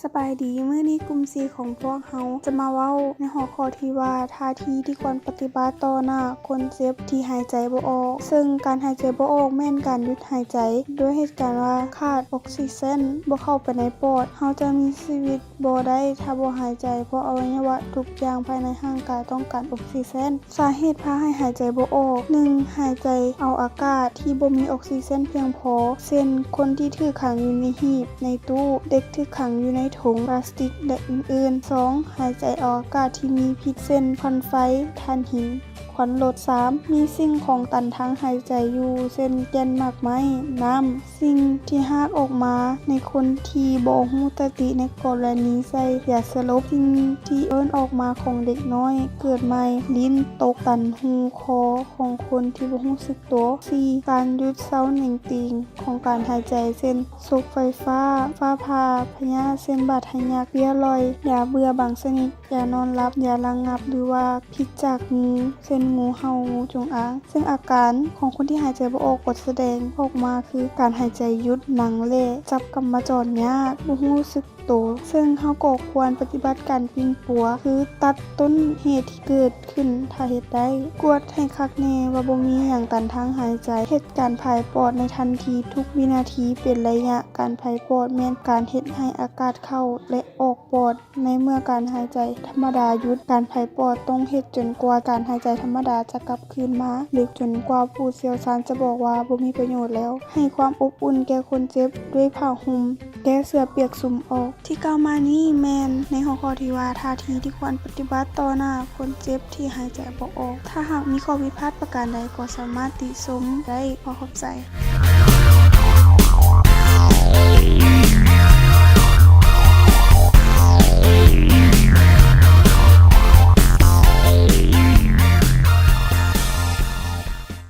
ສະບາຍດີ, ມື້ນີ້ກຸ່ມສີ່ຂອງພວກເຮົາຈະມາເວົ້າໃນຫົວຂໍ້ທີ່ວ່າ ທ່າທີທີ່ຄວນປະຕິບັດຕໍ່ໜ້າຄົນເຈັບທີ່ຫາຍໃຈບໍ່ອອກ, ເຊິ່ງການຫາຍໃຈບໍ່ອອກແມ່ນການຢຸດຫາຍໃຈ ດ້ວຍເຫດການວ່າຂາດອົກຊີເຊັນບໍ່ເຂົ້າໄປໃນປອດ. ເຮົາຈະມີຊີວິດ ບໍ່ໄດ້ຖ້າບໍ່ຫາຍໃຈ, ເພາະອະໄວຍະວະທຸກຢ່າງພາຍໃນຮ່າງກາຍຕ້ອງການອົກຊີເຊັນ. ສາເຫດພາໃຫ້ຫາຍໃຈບໍ່ອອກ, ໜຶ່ງ ຫາຍໃຈເອົາອາກາດທີ່ບໍ່ມີອົກຊີເຊັນພຽງພໍ, ເຊັ່ນ ຄົນທີ່ຖືກຂັງຢູ່ໃນຫີບ, ໃນຕູ້, ເດັກຖືກຂັງຢູ່ໃນຖົງພລາສຕິກ ແລະ ອື່ນໆ. ສອງ ຫາຍໃຈເອົາອາກາດທີ່ມີພິດ, ເຊັ່ນ ຄວັນໄຟ, ຖ່ານຫີນ, ຄວັນລົດ. ສາມ ມີສິ່ງຂອງຕັນທາງຫາຍໃຈຢູ່, ເຊັ່ນ ແກ່ນໝາກໄມ້, ນ້ຳ. ສິ່ງທີ່ຮາກອອກມາໃນຄົນທີ່ບໍ່ຮູ້ສະຕິ ໃນກໍລະນີໃສ່ຢາສະຫຼົບ. ສິ່ງທີ່ເອີ້ນອອກມາຂອງເດັກນ້ອຍເກີດໃໝ່, ລີ້ນຕົກ, ຕັນຮູຄໍຂອງຄົນທີ່ບໍ່ຮູ້ສຶກໂຕ. ສີ່ ການຢຸດເຊົາເໜັງຕີງຂອງການຫາຍໃຈ ເຊັ່ນ ສົກໄຟຟ້າ, ຟ້າຜ່າ, ພະຍາດ ເຊັ່ນ ບາດທະຍັກ, ເບ້ຍລ່ອຍ, ຢາເບື່ອບາງຊະນິດ, ຢານອນຫຼັບ, ຢາລະງັບ ຫຼືວ່າພິດຈາກງູ ເຊັ່ນ ງູເຫົ່າ, ງູຈົງອາງ. ເຊິ່ງອາການຂອງຄົນທີ່ຫາຍໃຈບໍ່ອອກກໍສະແດງອອກມາຄື ການຫາຍໃຈຢຸດ, ໜັງແຫຼ້, ຈັບກຳມະຈອນຍາກ, ບໍ່ຮູ້ສຶກໂຕ. ເຊິ່ງເຮົາກໍຄວນປະຕິບັດການປິ່ນປົວ ຄືຕັດຕົ້ນເຫດທີ່ເກີດຂຶ້ນ ຖ້າເຮັດໄດ້. ກວດໃຫ້ຄັກແນ່ວ່າບໍ່ມີຫຍັງຕັນທາງຫາຍໃຈ. ເຮັດການຜາຍປອດໃນທັນທີ, ທຸກວິນາທີເປັນໄລຍະ. ການຜາຍປອດແມ່ນການເຮັດໃຫ້ອາກາດເຂົ້າ ແລະ ອອກປອດ. ໃນເມື່ອການຫາຍໃຈທຳມະດາຢຸດ, ການຜາຍປອດຕ້ອງເຮັດຈົນກວ່າການຫາຍໃຈທຳມະດາຈະກັບຄືນມາ ຫຼື ຈົນກວ່າຜູ້ຊ່ຽວຊານຈະບອກວ່າບໍ່ມີປະໂຫຍດແລ້ວ. ໃຫ້ຄວາມອົບອຸ່ນແກ່ຄົນເຈັບດ້ວຍຜ້າຫົ່ມ, ແກ້ເສື້ອປຽກຊຸມອອກ. ທີ່ກ່າວມານີ້ແມ່ນໃນຫົວຂໍ້ທີ່ວ່າ ທ່າທີທີ່ຄວນປະຕິບັດຕໍ່ໜ້າຄົນເຈັບທີ່ຫາຍໃຈບໍ່ອອກ. ຖ້າຫາກມີຂໍ້ຜິດພາດປະການໃດກໍສາມາດຕິຊົມໄດ້. ຂໍຂອບໃຈ.